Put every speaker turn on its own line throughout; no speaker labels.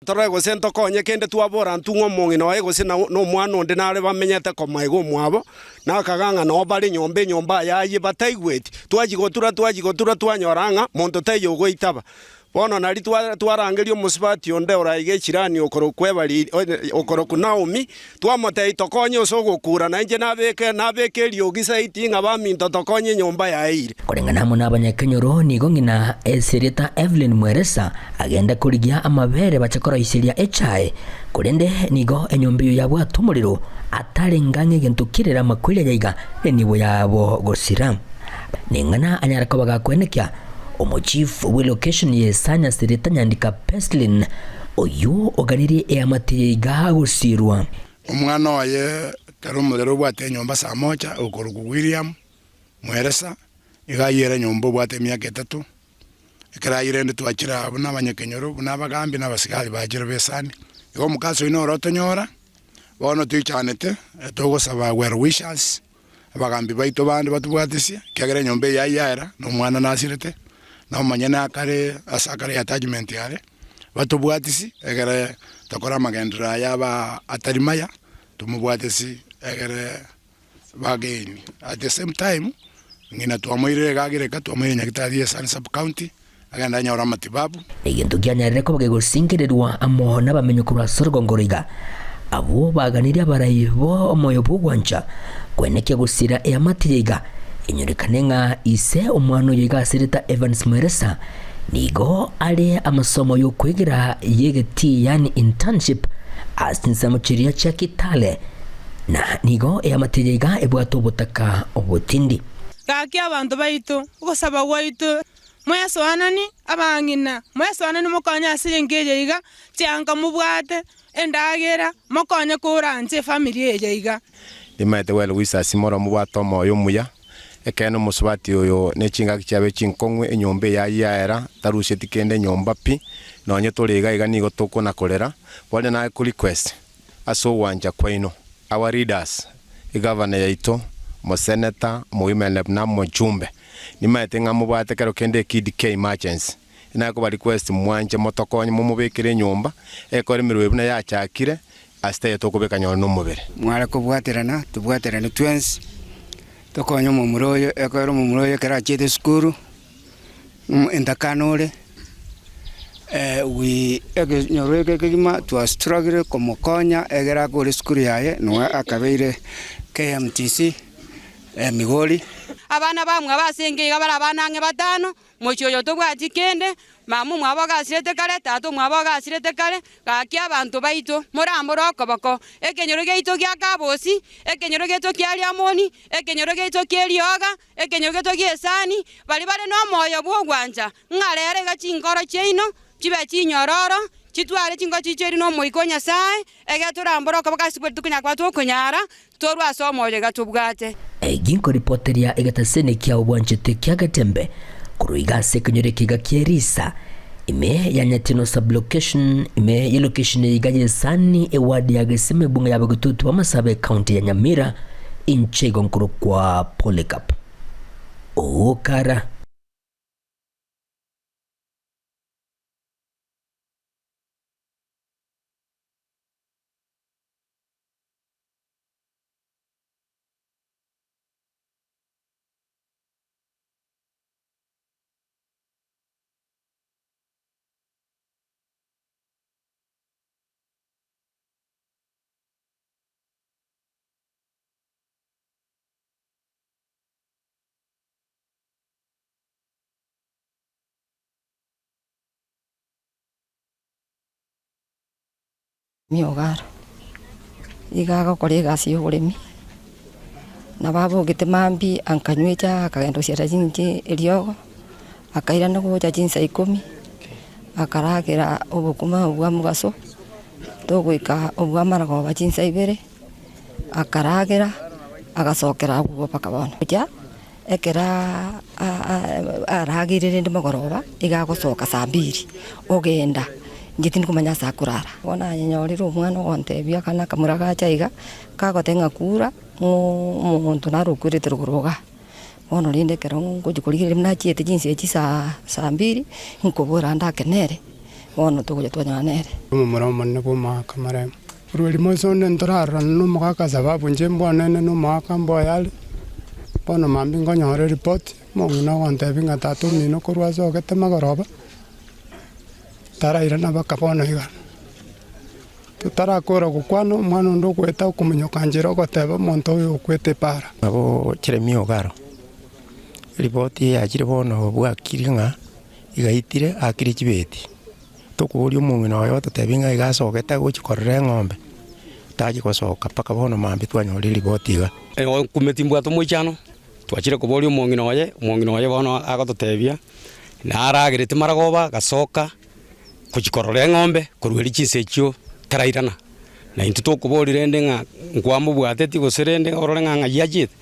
Torore gose ntokonye kende twabora ntwe ng'a omong'ina oye gose nomwana onde nare bamenyete komoega omwabo, na akaga ng'a noo bare nyomba enyomba aye ayie bataigweti. Twachia gotura twachia gotura twanyora ng'a monto taiyo ogoitaba. Bono nario twarangeria omosubati onde ore aiga echirani okorokwa Ebari okorokwa Naomi, twamotebia tokonye ase ogokura, na inche nabeke nabeke eriogi zaidi ng'a baminto tokonye enyomba yaye eire.
Koreng'ana amo nabanyakenyoro nigo ng'ina Esirita Evelyn Mweresa agenda korigia amabere bache koroiseria echae, korende nigo enyomba eyio yabwate omorero atarenge ang'e egento kerere amakweri aya iga nenibo yabo gosira. Neng'ana anyare koba gakwenekia omochief bwe location ye Sanya Sirita Nyandika Peslin oyio oganirie eamate eye iga gosirwa.
Omwana oye ekero omorero obwate enyomba saa moja okorokwa William Mweresa, iga ayire enyomba obwate emiaka etato, ekero ayire rende twachire aa buna abanyakenyoro, buna abagambi na abasigari bachire besani. Igo omokasi oyio noro otonyora, bono toichanete, togosaba well wishers, abagambi baito bande batobwatesie, ekiagera enyomba eye yaye yaera, na omwana nasirete, na omonyene akare ase akare attachment are, batobwatisi egere tokore amagenderero aya aba atari maya, tomobwatesi egere bageni. At the same time, ng'ina twamoirire iga agereka, twamoire nyagetari ya Esani sub county, agende anyore amatibabu.
Egento kianyarire koba kegosingererwa amo nabamenyi korwa ase orogongo roiga, abwo baganirie abarai bo omoyo bw'ogwancha kwenekia gosira eamate yaiga, enyorekane ng'a ise omwana oyo iga asereta Evans Mweresa nigo are amasomo y'okwegera y'egetii yaani internship ase chinsemo chiria chia Kitale na nigo eamate yaiga ebwate obotaka obotindi.
Gaki abanto baito, ogosaba gwaito, mwesoanani, abang'ina, mwesoanani mokonye ase enka eye iga, chianga mobwate, endagera, mokonye korancha efamiri eye iga.
Nimaete well wishes more mobwate omoyo omuya, ekeene omosubati oyo ne chingaki chiabe chinkong'u enyomba eye ayio yaera tarusieti kende nyomba pi, nonye tore iga iga nigo tokona korera, bono naye ko request ase ogwancha kwaino, our leaders, egavana yaito, omoseneta, omowomen rep na omochumbe, nimaete ng'a mobwate kero kende ekidi kia emergency, naye koba request mwanche motokonye momobekere enyomba, ekore emeremo buna yachakire, ase taiyo tokobeka nyore nomobere.
Mware kobwaterana, tobwaterane twensi, tokonye omomura oyo, ekero omomura oyo ekero achiete esukuru, entakana ore, we ekenyoro eke ekegima twastruggle komokonya egere akore esukuru yaye, noe akabeire KMTC, Migori.
Abana bamwabo ase enka iga bare abana ang'e batano, mochie oyo tobwati kende, mama omwabo ogasirete kare, tata omwabo ogasirete kare, gaki abanto baito morambore okoboko. Ekenyoro giaito gia Kabosi, ekenyoro giaito kia Riamoni, ekenyoro giaito ki'Erioga, Ekenyoro giaito gi'esani, baria bare nomoyo bw'ogwancha, ng'a rero iga chinkoro chiaino chibe chinyororo, chitware chinkoro chiichoire n'Omoika o Nyasae, ekero torambore okoboko ase kweri tokonyara koba tokonyara, torwe ase omoyo iga tobwate.
Egi nkoripoteria egetaseni kia obwanchete kia Getembe korwa iga ase ekenyoro eke iga kia Erisa, ime ya Nyatino sub-location, ime ye location eye iga y'esani, eward ya Gesima ebunge ya Bogetutu b'Amasabe ecounty ya Nyamira. Inche igo nkorokwa Polycarp. Okara.
Niogara, iga agokora egasi ya oboremi, nabo abogete mambia akanywa echae akagenda gosiara chinche eriogo, akairana gocha chinsa ikomi, akaragera obokima obwo bwa mogaso, togoika obwa amarogoba chinsa ibere. Akaragera, agasokera agwo mpaka bono. Gocha ekero arageire rende mogoroba, iga agosoka saa mbiri, ogenda, inche tindi komanya ase akorara. Bono nanyorire omwana ogontebia akana akamura gacha iga, kagoteba ng'a kura, ng'o omonto naro okwerete rogoro igaa. Bono rende ekero ngochia korigereria buna achiete chinsa echi saa saa mbiri, nkobora ande ake nere. Bono togocha twanyora nere.
Omomura omonene bw'omogaka maremo. Korwa erimo ase onde ntorarorane na omogaka sababu inche mbwanene na omogaka mboyo are, bono mambia nkonyora eripoti, omong'ina ogontebia ng'a tata omino korwa asogete magoroba, tarairana mpaka bono iga. Totarakora gokwana omwana onde ogoeta okomonyoka nchera ogoteba omonto oyo okwete epaara.
Nabo Jeremia Ogaro, Ripoti eye yachire bono bwakire ng'a igaitire aakire chibeti. Tokoboria omong'ina oye ototebie ng'a iga asogete agochia korora eng'ombe, tachia gosoka mpaka bono mambia twanyorire ripoti iga.
Nkumeti mbwate omoichano, twachire koboria omong'ina oye, omong'ina oye bono agototebia, naragerete maragoba agasoka gochia korora eng'ombe korwa erio chinsa echio tarairana. Na intwe tokoboria rende ng'a nkwamobwateti gose rende orore ng'a ng'ai achiete,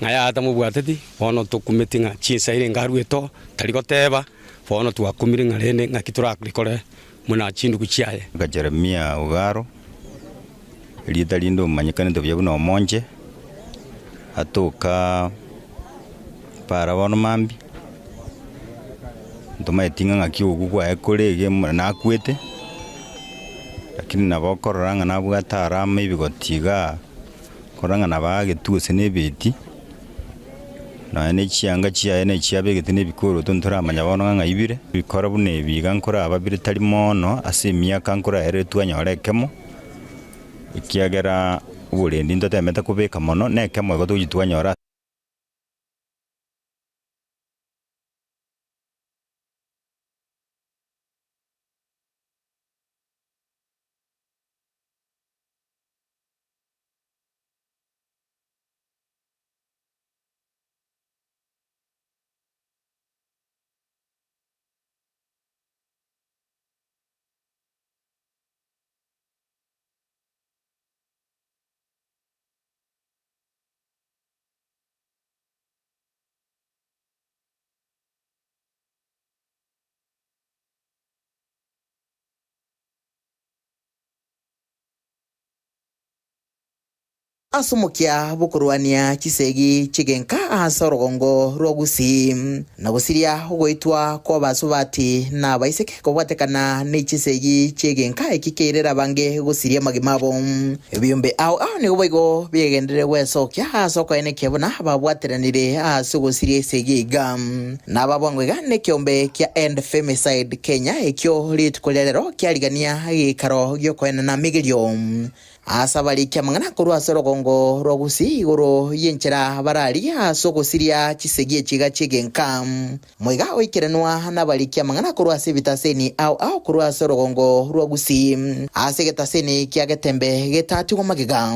ng'a yaya atamobwateti, bono tokumeti ng'a chinsa ere engaruete oo, tari goteba, bono twakumire ng'a rende ng'aki torakore buna chindugu chiaye.
Nka Jeremia Ogaro, erieta rinde omanyekanete buya buna Omonche, atoka para bono mambia, ntomaeti ng'a ng'aki okwo kwaye kore iga nakwete, lakini nabo okorora ng'a nabwate arama ebigoti igaa, korora ng'a nabo agetwe gose na ebeti, nonya na echianga chiaye na echiabegete na ebikoroto ntoramanya bono ng'a ng'ai bire. Bikora buna ebi iga nkoraba bire tari mono ase emiaka nkoraerere twanyora ekemo, ekiagera oborendi ntotemete kobeka mono, na ekemo igo togochia twanyora.
Ase omokia bw'okorwania chisegi chi'egenka ase orogongo rwa Gusii, na gosiria ogoitwa kw'abasubati na abaiseke kobwatekana ne chisegi chi'egenka eki keirera abange gosiria amagima abo. Ebiombe ao ao nigo boigo biegenderere gwesokia ase okoenekia buna babwateranire ase ogosiria esegi iga. Naba bwango iga nekeombe kia End Femicide Kenya ekio rituko ria rero kiarigania geikaro giokoenana amigerio. Ase abariki amang'ana korwa ase orogongo rwa Gusii igoro y'enchera bararigie ase ogosiria chisegi echiga chi'egenka. Moiga oikeranwa nabariki amang'ana korwa ase ebitaseni ao ao korwa ase orogongo rwa Gusii, ase egetaseni kia Getembe getatigwa magega,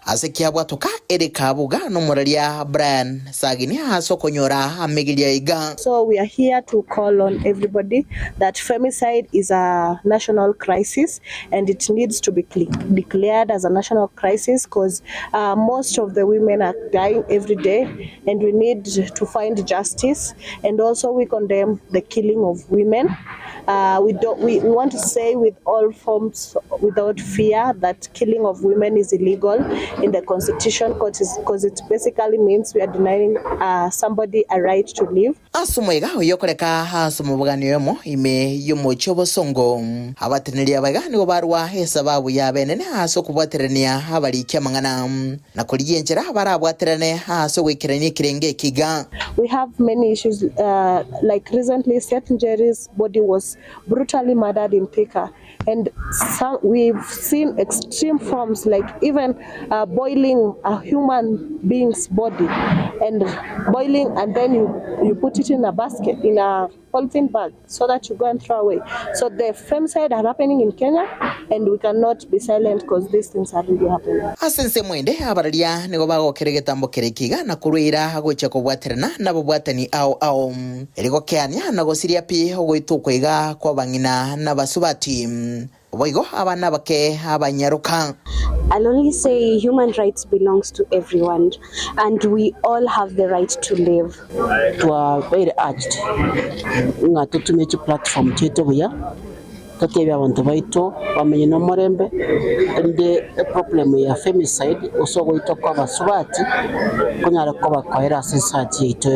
ase kiabwatoka ere Kabuga nomoraria Brian Sagini ase okonyora amegeria iga.
So we are here to call on everybody that femicide is a national crisis and it needs to be declared as a national crisis coz most of the women are dying every day and we need to find justice and also we condemn the killing of women we don't we want to say with all forms without fear that killing of women is illegal in the constitution coz it basically means we are denying somebody a right to live.
Ase omoyega oyio okoreka ase omobogani oyomo ime y'omochie obosongo, abateneneri aba iga nigo barua esababu yabo enene ase okobwaterania abariki amang'ana, na korigia enchera barabwaterane ase ogoikerania ekerengo eke iga.
We have many issues like recently Seth Njeri's body was brutally murdered in Thika and some we've seen extreme forms like even boiling a human being's body and boiling and then you, you put it in a basket in a polythene bag so that you go and throw away. So the femicide are happening in Kenya and we cannot be silent because these things are really happening.
Ase ensemo ende abararia nigo bagokera egetambo kere ekiga na korwa eira gochia kobwaterana nababwatani ao ao. Erio gokeania na gosiria pi ogoitwa okwo iga kw'abang'ina na abasubati, boigo abana abake abanyaroka.
I'll only say human rights belongs to everyone and we all have the right to live.
Twabeire urged ng'a totumie chiplatform chiaito buya, totebie abanto baito bamenye nomorembe, ende eproblem ya femicide gose ogoitwa kwa abasubati konyare koba koera ase society yaito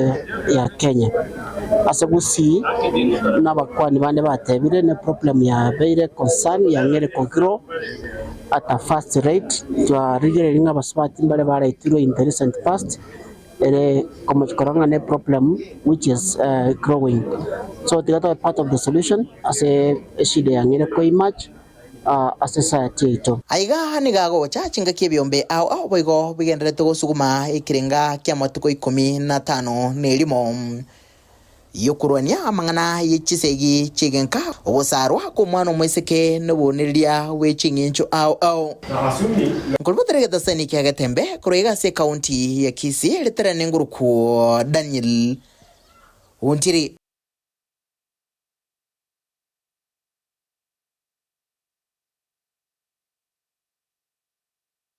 ya Kenya. Ase Gusii buna abakuani bande batebire ne problem yabeire concern yang'eire kogrow at a fast rate, twarigereiri ng'a abasubati mbare baraitirwe in the recent past ere komochia korora ng'a ne problem which is growing. So tiga tobe part of the solution ase eshida yang'eire ko emerge ase society yaito.
Aiga nigo agocha chingaki ebiombe ao ao boigo bigendererete gosuguma ekerenga ki'amatuko ikomi na tano na erimo y'okorwania amang'ana ye chisegi chi'egenka, ogosarwa kw'omwana omoiseke nobounereria bwe ching'encho ao ao. Nkoribotera egetasani kia Getembe korwa iga ase ekaunti ya Kisii, riterane ngorokwo Daniel Ontiri.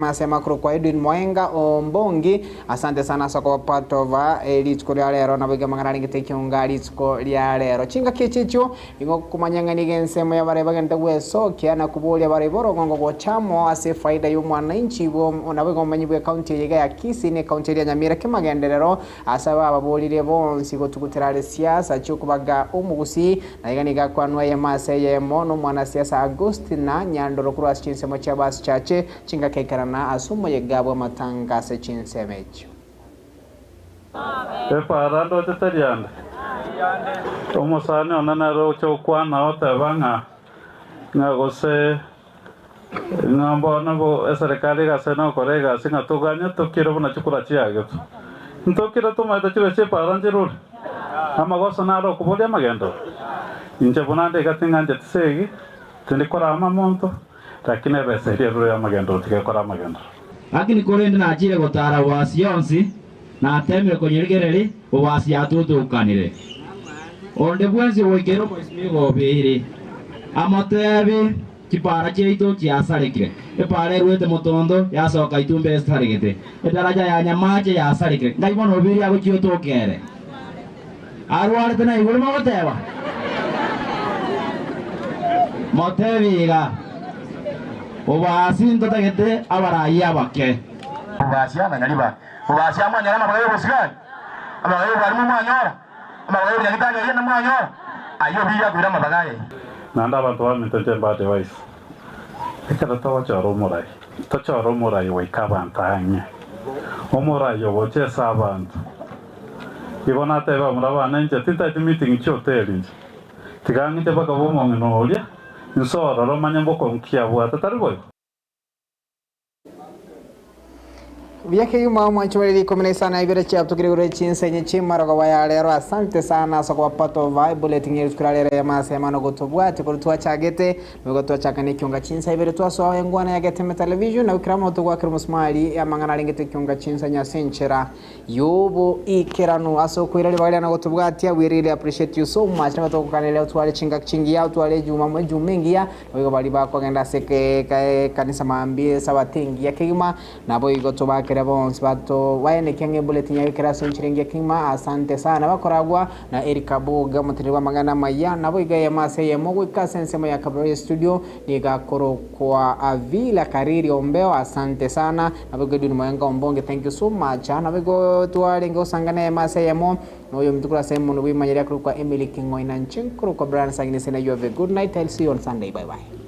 Ase amakuru kwa Edwin Moenga Ombongi, asante sana ase okoba part of rituko ria rero nabo iga amang'ana arengete ekiunga rituko ria rero. Chingaki echi echio nigo okomanya ng'a nigo ensemo y'abarai bagente gwesokia na koboria abarai b'orogongo gocha amo ase efaida y'omwananchi bwo nabo igo obomenyi bw'ecounty eye iga ya Kisii na ecounty eria ya Nyamira kemagenderero ase abababorire bonsi gotugutera are siasa chiokobaga omogusii Na iga nigo akwanwa eyemo ase eyemo nomwanasiasa Agustina Nyandoro korwa ase chinsemo chia Basichache, chingaki aikerana ase omoyega bw'amatanga ase chinsemo echio.
Epaara ndoche teri ande. Omosani one nere ogocha gokwana oteba ng'a ng'a gose ng'a mbono bo eserekari egase nokora egasi ng'a toganye tokire buna chikura chiagetwe. Ntokire tomaete chibe chi'epaara nchirure? Amagoso naro okoboria amagendo? Inche buna nde iga ting'ancheti segi, tindi korama monto, lakini ebesa eria erure y'amagendo tiga ekore amagendo.
Lakini korende nachire gotaara Boasi yonsi, nateemire konyerigereria, Boasi yatutukanire. Onde bwensi ogoikera omoismi igo obeire, amoteebie, Chipaara chiaito chiasarekire, epaara erwete motondo yasoka itumbe esaregete, edaraja ya nyamache yasarekire. Ngai bono obiria agochia otokere? Arwarete na igoro mogoteba? Motebie iga, Oboasi ntotagete abarai abake.
Oboasi abanyariba, oboasi amwanyora amabaga y'obosigani, amabaga y'obwarimu mwanyora. Amabaga y'obunyagitari aria namwanyora, ayio obiire akoira amabaga aye.
Naende abanto baminto inche mbae advice, ekero togochora omorai, tochore omorai goika abanto ang'e, omorai ogocha ase abanto. Igo natebe abamura bane inche tintageti meeting chi'hoteli inche, tiga ng'iche mpaka bw'omong'ina oria, inse ororo manye mbokong'u ki abwate, tari boigo?
Buya kegima omwanchi bwa riri 15 chiatukire igoro chinsenyi chimarogoba ya rero asante sana ase okoba part of bulletin ye rituko ria rero ya mase mano gotobwati korwa twachagete nigo twachaka na ekiunga chinsa ibere twasoa engwana ya Geteme television na gokera omoto gwakera omosumari amang'ana arengete ekiunga chinsa ase enchera Y'oboikeranu ase okoira ribaga riane gotobwatia, we really appreciate you so much. Nabo togokaneria otware chingaki chingiya, otware ejuma ejuma engiya, naboigo baria bakogenda ase ekanisa mambia esabato engiya kegima, naboigo tobakere bonsi bato baenekia ng'a ebulletin yaikire ase enchera engiya kegima. Asante sana bakoragwa na Eric Abuga omoteneneri bw'amang'ana amaya, naboigo eyemo ase eyemo goika ase ensemo ya Kabarole studio nigo akorokwa Avila Kariri Ombeo, asante sana. Naboigo Edwin Moenga Ombonge thank you so much. Naboigo twarenge gosanga neyemo ase eyemo na oyominto korwa ase emonwe bw'eimanya riakorokwa Emily King'oina inche nkorokwa Brian Sagini Sena you have a good night I'll see you on Sunday bye bye.